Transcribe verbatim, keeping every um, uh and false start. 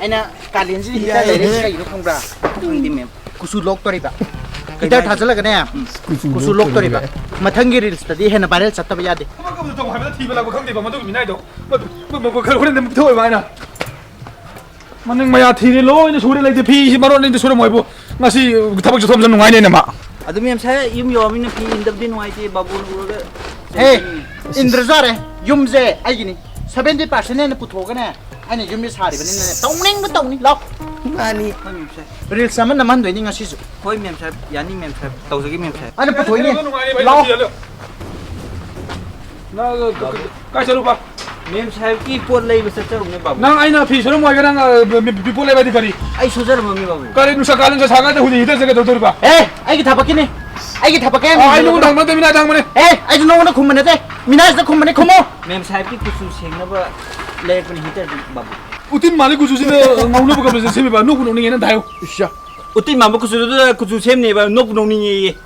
ꯑꯩꯅ ꯀꯥꯂꯦꯟꯁꯤꯗ ꯍꯤꯇꯔ ꯂꯩꯔꯛꯏꯁꯦ ꯀꯩꯒꯤꯅꯣ ꯈꯪꯕ꯭ꯔꯥ? ꯈꯪꯗꯦ, ꯃꯦꯝ꯫ ꯀꯨꯆꯨ ꯂꯣꯛꯇꯣꯔꯤꯕ꯫ ꯍꯤꯇꯔ ꯊꯥꯖꯤꯜꯂꯒꯅꯦ, ꯀꯨꯆꯨ ꯂꯣꯛꯇꯣꯔꯤꯕ꯫ ꯃꯊꯪꯒꯤ ꯔꯤꯜꯁꯇꯗꯤ ꯍꯦꯟꯅ ꯚꯥꯏꯔꯦꯜ ꯆꯠꯇꯕ ꯌꯥꯗꯦ꯫ ꯊꯕꯛ ꯑꯃ ꯇꯧ ꯍꯥꯏꯕꯗ ꯊꯤꯕ ꯂꯥꯛꯄ ꯈꯪꯗꯦꯕ ꯃꯗꯨꯒꯤ ꯃꯤꯅꯥꯏꯗꯣ꯫ ꯃ-, ꯃ-, ꯃ-, ꯃ-, ꯍꯣꯔꯦꯟ ꯑꯃꯨꯛ ꯊꯣꯛꯑꯣꯏꯕ ꯍꯥꯏꯅ꯫ ꯃꯅꯤꯡ ꯃꯌꯥ ꯊꯤꯔꯦ, ꯂꯣꯏꯅ ꯁꯨꯔꯦ, ꯂꯩꯇꯦ꯫ ꯐꯤꯁꯤ ꯃꯔꯣꯟ ꯑꯅꯤꯗꯤ ꯁꯨꯔꯝꯃꯣꯏꯕꯨ꯫ ꯉꯁꯤ ꯊꯕꯛ ꯆꯠꯊꯣꯛꯑꯝꯗ ꯅꯨꯡꯉꯥꯏꯅꯦꯅ ꯃꯥ꯫ ꯑꯗꯨ ꯃꯦꯝ ꯁꯥꯔ, ꯌꯨꯝ ꯌꯧꯔꯃꯤꯅ ꯐꯤ ꯏꯟꯗꯕꯗꯤ ꯅꯨꯡꯉꯥꯏꯇꯦ, ꯕꯥꯕꯨꯅ ꯎꯔꯒ ꯍꯦ, ꯆꯩꯔꯛꯀꯅꯤ꯫ ꯏꯟꯗ꯭ꯔꯁꯨ ꯌꯥꯔꯦ, ꯌꯨꯝꯁꯦ ꯑꯩꯒꯤꯅꯤ꯫ ꯁꯚꯦꯟꯇꯤ ꯄꯥꯔꯁꯦꯟ ꯍꯦꯟꯅ ꯄꯨꯊꯣꯛꯑꯒꯅꯦ, ꯑꯩꯅ ꯌꯨꯝꯁꯦ ꯁꯥꯔꯤꯕꯅꯤꯅꯅꯦ, ꯇꯧꯅꯤꯡꯕ ꯇꯧꯅꯤ, ꯂꯥꯎ꯫ ꯃꯥꯅꯤ꯫ ꯍꯣꯏ, ꯃꯦꯝ ꯁꯥꯔ꯫ ꯔꯤꯜꯁ ꯑꯃ ꯅꯝꯍꯟꯗꯣꯏꯅꯤ ꯉꯁꯤꯁꯨ꯫ ꯍꯣꯏ, ꯃꯦꯝ ꯁꯥꯔ, ꯌꯥꯅꯤ, ꯃꯦꯝ ꯁꯥꯔ, ꯇꯧꯖꯒꯦ, ꯃꯦꯝ ꯁꯥꯔ꯫ ꯑꯩꯅ ꯄꯨꯊꯣꯛꯏꯅꯦ, ꯅꯨꯡꯉꯥꯏꯅꯤ, ꯂꯥꯎ꯫ ꯆꯠꯂꯣ꯫ ꯅꯪ, ꯀ-, ꯀ-, ꯀꯥꯏ ꯆꯠꯂꯨꯕ? ꯃꯦꯝ ꯁꯥꯍꯦꯕꯀꯤ ꯄꯣꯠ ꯂꯩꯕ ꯆꯠꯆꯔꯨꯕꯅꯦ, ꯕꯥꯕꯨ꯫ ꯅꯪ ꯑꯩꯅ ꯐꯤ ꯁꯨꯔꯝꯃꯣꯏꯒ ꯅꯪ, ꯑ, ꯃꯤ, ꯃꯤ ꯄꯣꯠ ꯂꯩꯕ ꯍꯥꯏꯗꯤ ꯀꯔꯤ? ꯑꯩ ꯁꯨꯖꯔꯝꯃꯃꯤ, ꯕꯥꯕꯨ꯫ ꯀꯔꯤ ꯅꯨꯡꯁꯥ ꯀꯥꯂꯦꯟ ꯅꯨꯡꯁꯥ ꯁꯥꯀꯥꯟꯗ ꯍꯧꯖꯤꯛ ꯍꯤꯇꯔ ꯆꯠꯀꯦ ꯇꯧꯗꯣꯔꯤꯕ? ꯑꯦ, ꯑꯩꯒꯤ ꯊꯕꯛꯀꯤꯅꯤ꯫ ꯑꯩꯒꯤ ꯊꯕꯛꯀꯤ ꯑ, ꯑꯩ ꯅꯉꯣꯟꯗ ꯍꯪꯕ ꯅꯠꯇꯦ, ꯃꯤꯅꯥꯏꯗ ꯍꯪꯕꯅꯦ꯫ ꯑꯦ, ꯑꯩꯁꯨ ꯅꯉꯣꯟꯗ ꯈꯨꯝꯕ ꯅꯠꯇꯦ꯫ ꯃꯤꯅꯥꯏꯁꯤꯗ ꯈꯨꯝꯕꯅꯤ, ꯈꯨꯝꯃꯣ꯫ ꯃꯦꯝ ꯁꯥꯍꯦꯕꯀꯤ ꯀꯨꯆꯨ ꯁꯦꯡꯅꯕ ꯂꯩꯔꯛꯄꯅꯤ ꯍꯤꯇꯔꯗꯨ, ꯕꯥꯕꯨ꯫ ꯎꯇꯤꯟ ꯃꯥꯜꯂꯤ ꯀꯨꯆꯨꯁꯤꯗ ꯉꯧꯅꯕ ꯀꯝꯄ꯭ꯂꯦꯛꯁꯟ ꯁꯦꯝꯃꯤꯕ? ꯅꯣꯛꯄꯨ ꯅꯣꯛꯅꯤꯡꯉꯦ, ꯅꯪ ꯍꯥꯏꯌꯨ꯫ ꯏꯁ, ꯎꯇꯤꯟ ꯃꯥꯟꯕ ꯀꯨꯆꯨꯗꯨꯗ ꯀꯨꯆꯨ ꯁꯦꯝꯅꯦꯕ, ꯅꯣꯛꯄꯨ ꯅꯣꯛꯅꯤꯡꯉꯦꯌꯦ꯫